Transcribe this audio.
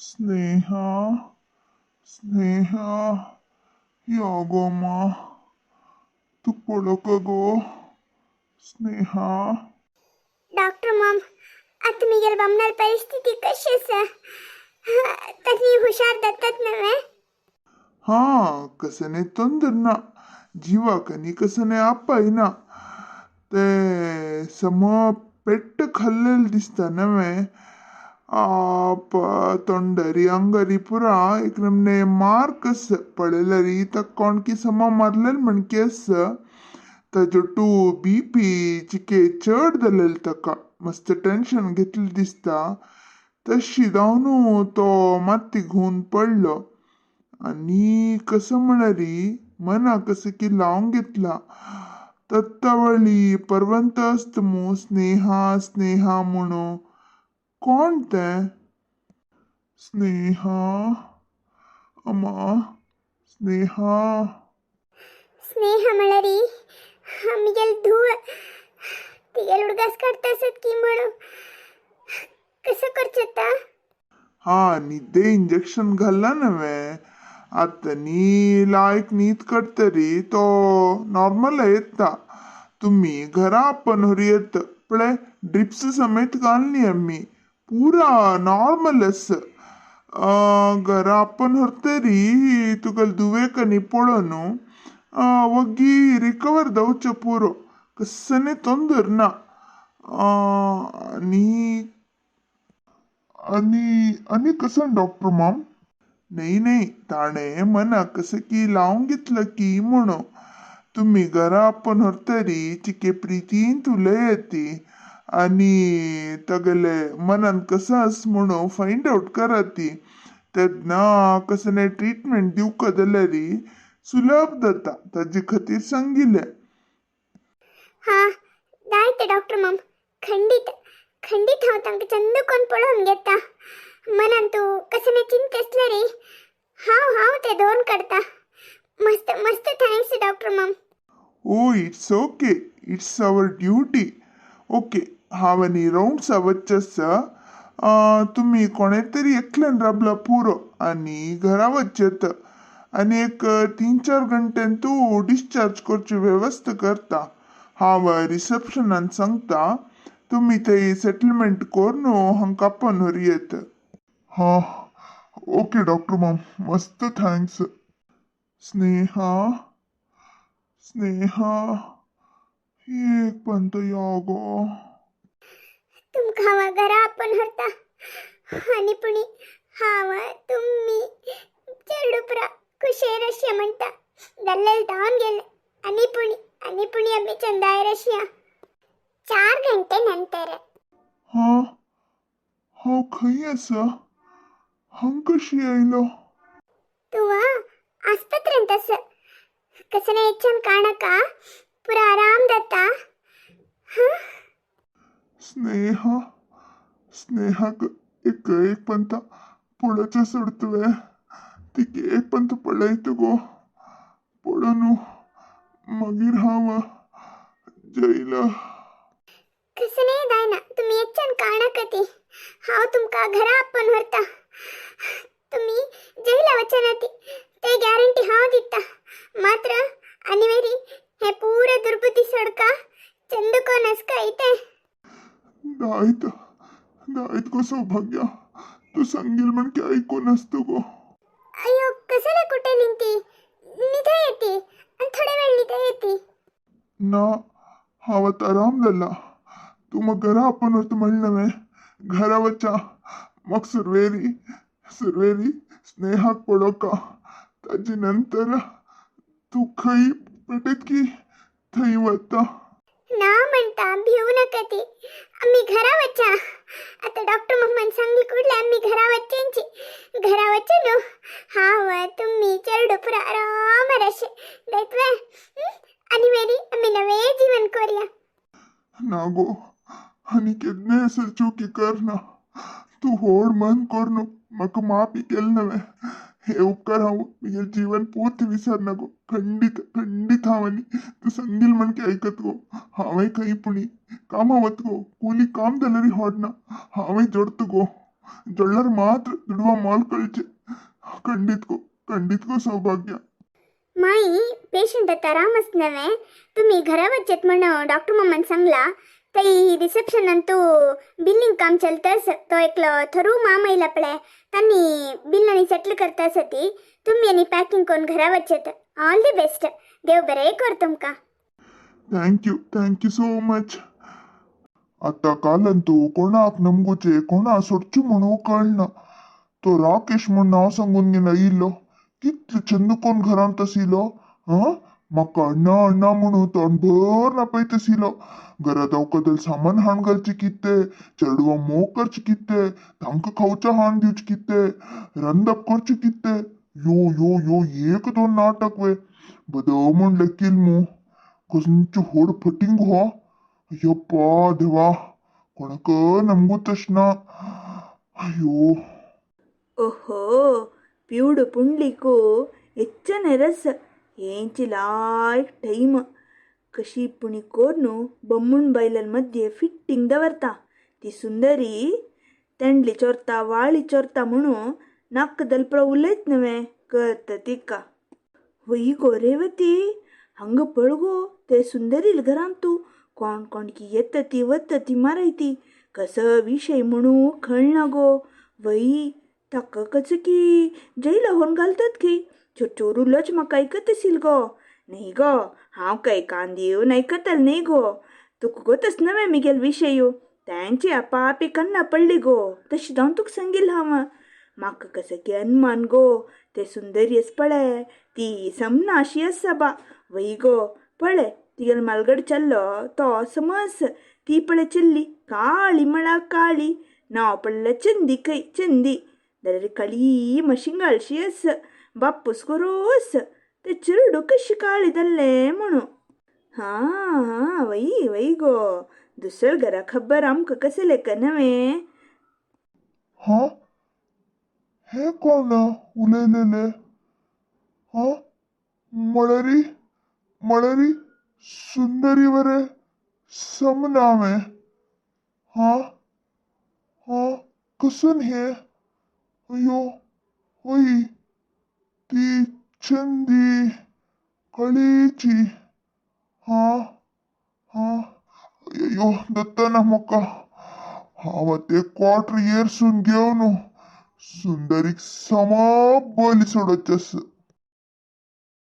स्नेहा, स्नेहा, यो गो मा, तूं पळोवका गो स्नेहा. डॉक्टर मॉम, आता मिगेल बामणाल परिस्थिती कशी आसा? तांणी हुशार जातात नव्हे? हां, कसने तोंदर ना, जिवाक आनी कसने आपायना. ते सम पेट्ट खाल्लेले दिसता नव्हे. तोंडारी अंगारी पुरा एक नमने मार्क आसा, पळयल्यार ताका कोणकी समा मारलेले म्हणकी आसा. ताजो टू बीपी चिके चड जालेले, ताका मस्त टेन्शन घेतलें दिसता. तशी जावन तो मात्ती घुंवन पडलो आनी कसो म्हळ्यार मनाक कसं की लावन घेतला. तत्तावळी परवंत आसता मू, स्नेहा स्नेहा म्हणून कोण तें? स्नेहा, अम्मा, स्नेहा. स्नेहा म्हळ्यार मिगेल धूव. तिगेल उडगास काडटा आसत की म्हणून कसं करचें आतां? हा, न्हिदे इंजेक्शन घाल्ला नव्हे. आतां न्ही लायक न्हीद काडटरी तो नॉर्मल येता. तुमी घरा आपण येत पळय, ड्रिप्स समेत घालनी आमी, पुरा नॉर्मल आसा. घरा आपण व्हरतरी तुगेले धुवेक आनी पळोवन वग्गी रिकवर जावचें पुरो, कसलें तोंदर ना. आनी आनी आनी कसं डॉक्टर मॉम? नाही नाही, ताणें मनाक कसं की लावन घेतलं की म्हणून तुमी घरा आपण व्हरतरी चिके प्रितीन उलयात आनी तागेले मनान कसं आसा म्हणून फायंड आवट करात ती. तेन्ना कसलें ट्रिटमेंट दिवका जाल्यार सुलभ जाता, ताजे खातीर सांगिल्लें. हां, जायते डॉक्टर मॉम, खंडीत खंडीत हांव तांकां चंद कोन्न पळोवन घेता. मनान तूं कसलें चिंता आसल्यार हांव हांव तें दवरून काडटा. मस्त मस्त thanks doctor mom. Oh, it's okay, it's our duty. Okay, हांव आनी रावंड्सा वचचें आसा. तुमी कोणे तरी एकल्यान राबला पुरो आनी घरा वचचें आनी एक 3-4 घंट्यान तूं डिस्चार्ज करची वेवस्था करता. हांव रिसेप्शनान सांगता, तुमी थंय सेटलमेंट करून हांकां आपोवन व्हरयेत. हां, ओके डॉक्टर मॉम, मस्त thanks. Sneha, Sneha, एक पंत यो गो. तुमकां हांव घरा आपोवन व्हरता आनी पुणी हांव तुमी चेडू पुरा खुशेर अशें म्हणटा. जाल्लें जावन गेलें. आनी पुणी आनी पुणी आमी चंदायर अशें. 4 घंटे नंतर. हां, हांव खंय आसा? हांग कशी आयलो? तूं आस्पत्रेंत आसा. कसलें इच्छान काणका, पुरा आराम जाता. हां. स्नेहा, स्नेहाक एक एक पंत पळोवचें सोड तुवें. तिका एक पंत पळयता गो, पळोवन मागीर हांव जैला. कसलें जायना, तुमी येच्च्यान काळनाका ती. हांव तुमकां घरा आपोवन व्हरता. तुमी जैला वचनाती ते गॅरंटी हांव दिता. मात्र आनी वेरी हे पुरे दुर्बुद्धी सोडका, चंद कोन आसका इतें. दायत दायत गो सौभाग्या, तूं सांगील म्हण की आयकून आसता गो. अय्यो, कसले कुठे ती निधा येते आणि थोडे वेळ निधा येते. ना, हांव आतां आराम जाला. तूं म्हाका घरा आपोवन व्हरता म्हणलें न्हय, घरा वचा. म्हाका सुरवेरी सुरवेरी स्नेहाक पळोवका. ताजे नंतर तूं खंय पेटयत की थंय वता. ना म्हणता, भिवू नका ती. आम्ही घरा वचा. आता डॉक्टर मम्मान सांगली कुठले, आम्ही घरा वच्चेंची. घरा वचे न्हू, हांव तुमी चेडू पुरा आरामार अशें जायत. आनी वेरी आमी नवें जीवन करूया. ना गो, आनी केन्नाय असो चुकी करना. तूं व्हड मन करून म्हाका माफी केलें नवें, हे उपकार हांव म्हगेलें जीवन पूर्ती विसरना गो. खंडीत खंडीत हांव आनी तूं सांगील म्हण की आयकत गो. हांवें खंय पुणी कामा वत गो, कुली काम जाल्यार होडना, हांवें जोडत गो. जळ्ळार मात्र दुडवा माल कळचे. खंडीत गो, खंडीत गो सौभाग्य. माई, पेशंट आता आरामच नव्हे. तुम्ही घरा वचत म्हण डॉक्टर मामान सांगला. तई रिसेप्शन अंतू बिलिंग काम चलतस. तो एकलो थरू मामा इला पळे, त्यांनी बिल आणि सेटल करता ती. तुम्ही आणि पॅकिंग करून घरा वचत. ऑल the best, देव बरे कर तुमका. Thank you, thank you so much. आता कालंतू कोणाक नमगुचे, कोणा सोडचू म्हणू कळना. तो राकेश म्हण नांव सांगून घेवन आयिल्लो, कितलो चंद कोण घरांत आशिल्लो. हां, म्हाका अण्णा अण्णा म्हणून तोंड भर नापयत आशिल्लो. घरात अवकदल सामान हाण घालचें कितें, चेडवां मोग करचें कितें, तांकां खावचें हाण दिवचें कितें, रांदप करचें कितें. यो यो यो, एक दोन नाटक वे बद म्हणलें किल्मू. कसंचो होड फटींग हो. अय्यप्पा देवा, कोणाक नमगूच ना. अय्यो. ಓಹೋ, ಪ್ಯೂಡು ಪುಂಡ್ಲಿಕು ಎಚ್ಚನೆ ರಸ್ ఏంచి ಲಾಯ್ಕ್ ಟೈಮ್. कशी पुणी कोरनू बम्मूण बायलां मध्ये फिट्टिंग दवरता. ती सुंदरी तेंडली चोरता, वाळी चोरता म्हणू नाक दलपरा उलयत नव्हे करता तिका. वही गो रेवती, हांगा पळगो, ते सुंदरील घरांत तूं कोण कोण की येता ती वता ती मारयती. कसो विशय म्हणू कळना गो. वही, ताका कसं की जैला व्हरून घालतात की. चोरुलोच म्हाका आयकत आशील गो. न्ही गो, हांव काय कान दिवन आयकतल न्ही गो. तुका गोतच नव्हे मिगेल विशय. तांची आपापी कन्ना पडली गो, तशी जावन तुका सांगील हांव. म्हाका कसं की अनमान गो, ते सुंदरी आस पळय, ती समना अशी आसा बा. वही गो, पळय तिगेलो मालगड चल्लो तो समज. ती पळय चल्ली काळी म्हळ्यार काळी, नांव पडलें चंदी खंय. चंदी जाल्यार काळी मशिंगाळशी आस, बापूस गोरोस. ते चेडूं कशी काळी जाल्लें म्हणून. हां हां, वही वही गो, दुसऱ्या घरा खबर आमकां कशें लेख नव्हे. हा, हे कोण उलयलेले? हा, मळरी मळरी सुंदरी वरे समना हांवें. हा हा, कसन हे? अय्यो, हय, ती चंदी कळीची. हा हा, अय्यो दत्तना म्हाका. हांव आतां एक क्वॉर्टर येरसून घेवन सुंदरीक समा बली सोडोवचें आसा.